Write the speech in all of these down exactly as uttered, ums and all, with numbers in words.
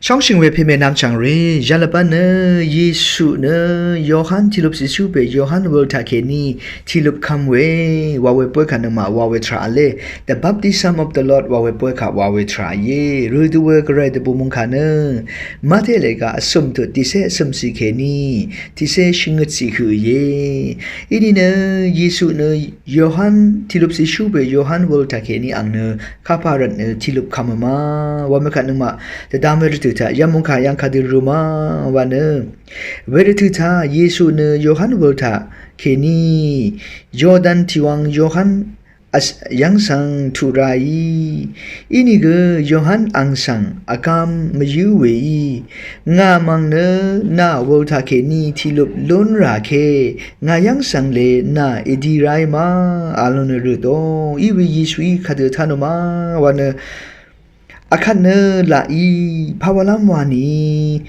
Shóngshø̀ng we pè mè nvmchv̀ng rì, yalvbán nø, Yesu nø, Yohan tìlup zìshú pè Yohan wøl taq kèní, tìlup kvm we, wa we bóy kà nøngmaq wa we tvrà vle, The Baptism of the Lord wa we bóy kà wa we tvrà íe, rø dø we gvray dvbù mungkà nø, Mate lèga vsø̀m tut tiqsé vsø̀m sì kèní, tiqsé shvngøt sì høq íe. Íní nø, Yesu nø, Yohan tìlup zìshú pè Yohan wøl taq kèní ang nø, kapà rvt nø tìlup kvm ma, wa mekaq nøngmaq, dvdvm we rvtø̀ taq, yamungkà yv̀ng kadø rø ma, wa nø. We rvtø̀ taq, Yesu nø Yohan wøl taq kèní, Jordan tìwang Yohan, as-, yv̀ng svng tuq rà í. Íní gø Yohan ang svng, vgam mvyǿ we í. Ngà mv̀ng nø, nà wøl taq kèní tìlup lún rà ke, ngà yv̀ng svng le nà èdi ráí ma, vl nø rø dø, íwe Yesuí kadø taq nò ma, wa nø, akvt nø laq í, pàwalv́m wa nì,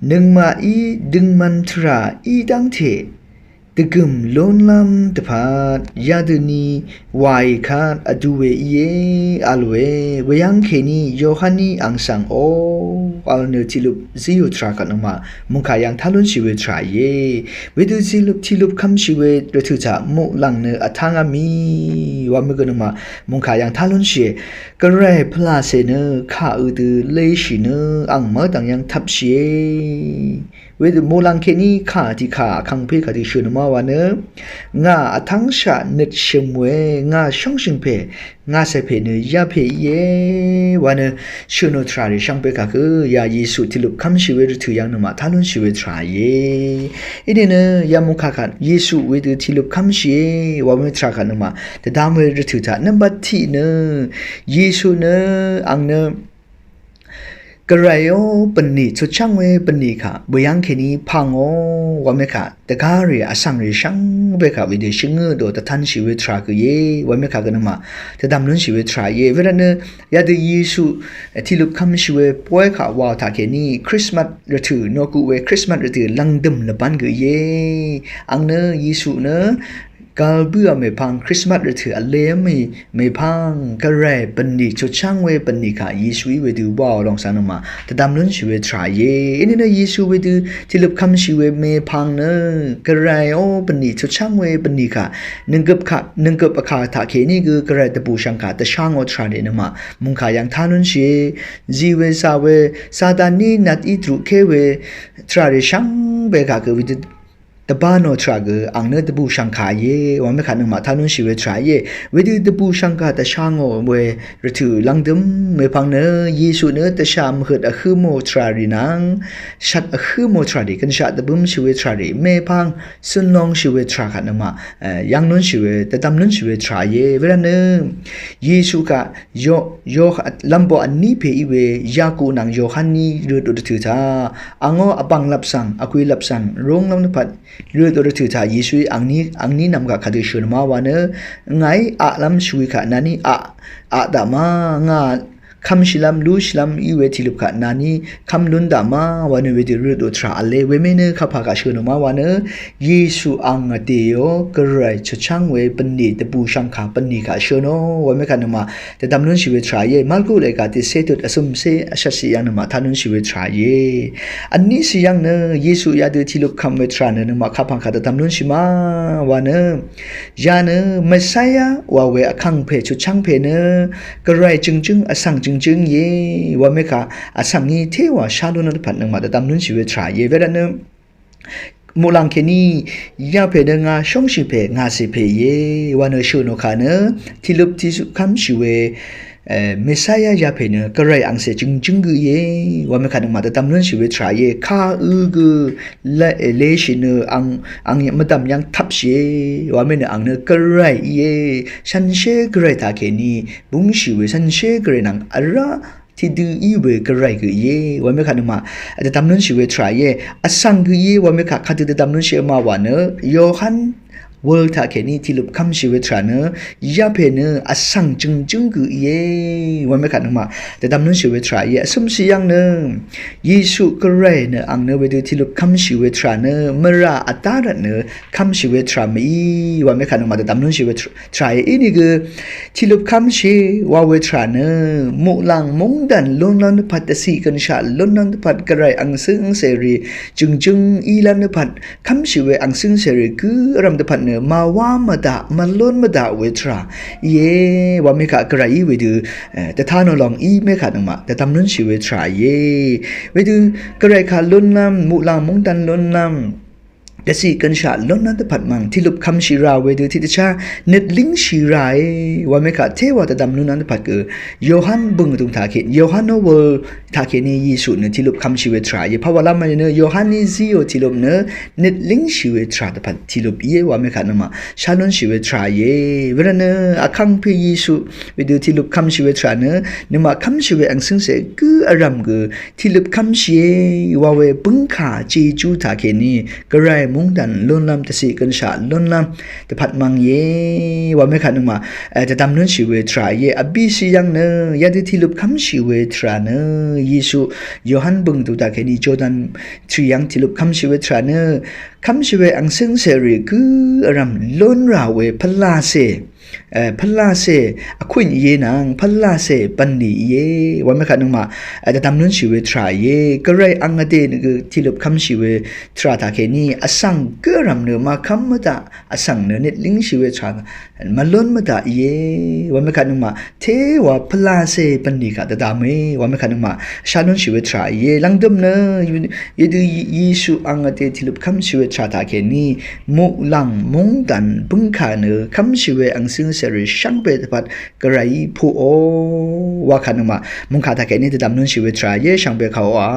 nøngmaqí døngman tvrà í dv́ngte, dvgø̀m lúnlv́m dvpvt, yadø ni, wàì kvt vdu we íe, vl we, weyv́ng kèní, Yohaní ang svng o, vl nø tìlup zíò tvrà kvt nøngmaq, mungkà yv̀ng taq lúnshì we tvrà íe. Wedø tìlup, tìlup kvmshì we rvtø̀ taq muqlàng nø vtáng vmí, wa mø gø nøngmaq, mungkà yv̀ng taq lúnshìe. Gvray pvlacè nø, kà ø dø leshì nø, ang mvdv̀ng yv̀ng tvpshìe. Wedø muqlàng kèní kà tiqkà vkàngpè kadø shø̀n nø ma wa nø, ngà vtv́ngshaq nøt shø̀m we, ngà shóngshø̀ng pè, ngà cè pè nø yapè íe, wa nø shø̀n ò tvrà rì shvngbe kà gø, ya Yesu tìlup kvmshì we rvtø̀ yv̀ng nøngmaq taq lúnshì we tvrà íe. Íní nø yamungkà kvt, Yesu wedø tìlup kvmshìe, wa we tvrà kvt nøngmaq, dvdvm we rvtø̀ taq, nvmbat tiq nø, Yesu nø, ang nø, Gvray o bvnlì, chutchv́ng we bvnlì kà, bø̀yv́ng kèní pv̀ng o, wa mekà, dvgá rì, vsv̀ng rì, shvngbe kà, wedø shvngø dø, dvtanshì we tvrà gø íe, wa mekà gø nøngmaq, dvdvm lúnshì we tvrà íe, wervt nø, yadø Yesu, tìlup kvmshì we, bóy kà, wa taq kèní, Krismas rvtø̀, nokuq we, Krismas rvtø̀, lv̀ngdø̀m lvbán gø íe, ang nø, Yesu nø, Gvl bǿà mèpvng Krismas rvtø̀ vlev́m mì mèpvng Gvray bv̀nlì chutchv́ng we bv̀nlì kà Yesuí wedø wàò lòng svng nøngmaq dvdvm lúnshì we tvrà íe. Inìnø Yesu wedø tìløp kvmshì we mèpvng nø Gvray ó bv̀nlì chutchv́ng we bv̀nlì kà nønggøp kà, nønggøp vkà taqkèní gø Gvray dvbùshv̀ngkà dvshá ngò tvrà rì nøngmaq mùngkà yv̀ng tá lúnshìe. Zì we zà we Sataní nvt í druqké we tvrà rì shvngbe kà gø wedø dvbá nò tvrà gø ang nø dvbùshv̀ngkà íe, wamekà nøngmaq tá lúnshì we tvrà íe. Wedø dvbùshv̀ngkà dvshá ngò we rvtø̀ lv́ngdøm mèpvng nø Yesu nø dvshà mvhøt vhǿ mò tvrà rì nvng shvt vhǿ mò tvrà rì gønshaq dvbǿmshì we tvrà rì mèpvng cønlongshì we tvrà kà nøngmaq, e, yv́ng lúnshì we, dvdvm lúnshì we tvrà íe. Wervtnø Yesu kà yo, yo, lvmbo vní pè í we Yaku nvng Yohaní røtò dvtø̀ taq angó vbv̀nglvp svng, vgwìlvp svng, rúnglv́m dvpvt røtò dvtø̀ taq Yesuí angní, angní nv̀mgaq kadø shø̀n má wa nø, ngàí aqlv́m shvwi kaq nàní aq, aq daq má, ngà kvmshìlv́m, lúshìlv́m í we tìløp kaq nàní kv́m lún daq má wa nø wedø røtò tvrà v̄le, wemí nø kapà kaq shø̀n má wa nø, Yesu ang vdèò Gvray chutchv́ng we bv̀nlì dvbùshv̀ngkà bv̀nlì kaq shø̀nò, wamekà nøngmaq dvdvm lúnshì we tvrà íe. Marku lèga tiqcé tut vcø̀mcé vshvtcì yv̀ng nøngmaq tá lúnshì we tvrà íe. Vní cì yv̀ng nø Yesu yadø tìløp kvm we tvrà nø nøngmaq kapv̀ng kà dvdvm lúnshì má wa nø, ya nø Messiah wa we vkàngpè chutchv́ng pè nø Gvray jø̀ngjǿng vsvng jø̀ngjǿng íe, wamekà vsvng í téwà shá lún nø dvpvt nøngmaq dvdvm lúnshì we tvrà íe. Wervtnø muqlàng kèní yapè nø ngà shóngshì pè, ngà cè pè íe wa nø shø̀nò kà nø tìløp tìløp kvmshì we, e, Messiah yapè nø Gvray angcè jø̀ngjǿng gø íe, wamekà nøngmaq dvdvm lúnshì we tvrà íe. Kà ø gø le, e, leshì nø ang, ang mvdv̀m yv́ng tvpshìe, wamí nø ang nø Gvray íe, shànshér Gvray taqkèní búngshì we shànshér Gvray nvng vrá tiqdø í we Gvray gø íe, wamekà nøngmaq dvdvm lúnshì we tvrà íe. Vsvng gø íe, wamekà kadø dvdvm lúnshì má wa nø Yohan wøl taqkèní tiqløp kv́mshì we tvrà nø yapè nø vsvng jø̀ngjǿng gø íe wa mèkvt nøngmaq dvdvm lúnshì we tvrà íe. Vsømshì yv́ng nø Yesu Gvray nø ang nø wedø tiqløp kv́mshì we tvrà nø mvrà vdá rvt nø kv́mshì we tvrà mèí wa mèkvt nøngmaq dvdvm lúnshì we tvrà íe. Inìgø tiqløp kv́mshì wa we tvrà nø muqlàng móngdàn lúnlv́m dvpvt dvciq gønshaq lúnlv́m dvpvt Gvray ang cǿngcèrì jø̀ngjǿng ílv́m dvpvt kv́mshì we ang cǿngcèrì gǿ vrv̀m dvpvt nø màwá mvdaq mvlún mvdaq we tvrà íe wa mèkvt Gvray í wedø dvtá nò lòng í mèkvt nøngmaq dvdvm lúnshì we tvrà íe. Wedø Gvray kaq lúnlv́m muqlàng móngdàn lúnlv́m dvciq gønshaq lúnlv́m dvpvt mv̀ng tiqløp kv́mshì rà wedø tiqdvchá nøt língshì ràe wa mèkvt téwa dvdvm lúnlv́m dvpvt gø Yohan bø̀ng vdùng taqkèní Yohan wøl taqkèní Yesu nø tiqløp kv́mshì we tvrà íe. Pàwàlv́m mvnì nø Yohan ní zíò tiqløp nø nøt língshì we tvrà dvpvt tiqløp íe wa mèkvt nøngmaq shá lúnshì we tvrà íe. Wervt nø vkangpè Yesu wedø tiqløp kv́mshì we tvrà nø nøngmaq kv́mshì we ang cǿngcè gǿ vrv̀m gø tiqløp kv́mshìe wa we bǿngkà jejú taqkèní Gvray móngdàn lúnlv́m dvciq gønshaq lúnlv́m dvpvt mv̀ng íe wa mèkvt nøngmaq dvdvm lúnshì we tvrà íe. Vbìshì yv́ng nø yadø tiqløp kv́mshì we tvrà nø Yesu Yohan bø̀ng vdùng taqkèní Jordan tvrì yv́ng tiqløp kv́mshì we tvrà nø kv́mshì we ang cǿngcèrì gǿ vrv̀m lún rà we pvlacè pvlacè vkúnìe nvng pvlacè bv̀nlì íe wa mèkvt nøngmaq dvdvm lúnshì we tvrà íe. Gvray ang vdè nø gø tiqløp kv́mshì we tvrà taqkèní vsvng gǿ vrv̀m nø màkv́m mvdaq vsvng nø nøt língshì we tvrà mvlún mvdaq íe wa mèkvt nøngmaq téwa pvlacè bv̀nlì kaq dvdvmø wa mèkvt nøngmaq shá lúnshì we tvrà íe. Lv̀ngdø̀m nø wedø Yesu ang vdè tiqløp kv́mshì we tvrà taqkèní muqlàng móngdàn bǿngkà nø kv́mshì we ang cǿngcèrì shvngbe dvpvt Gvray í puqò wa kvt nøngmaq mòngkà taqkèní dvdvm lúnshì we tvrà íe. Shvngbe kàò a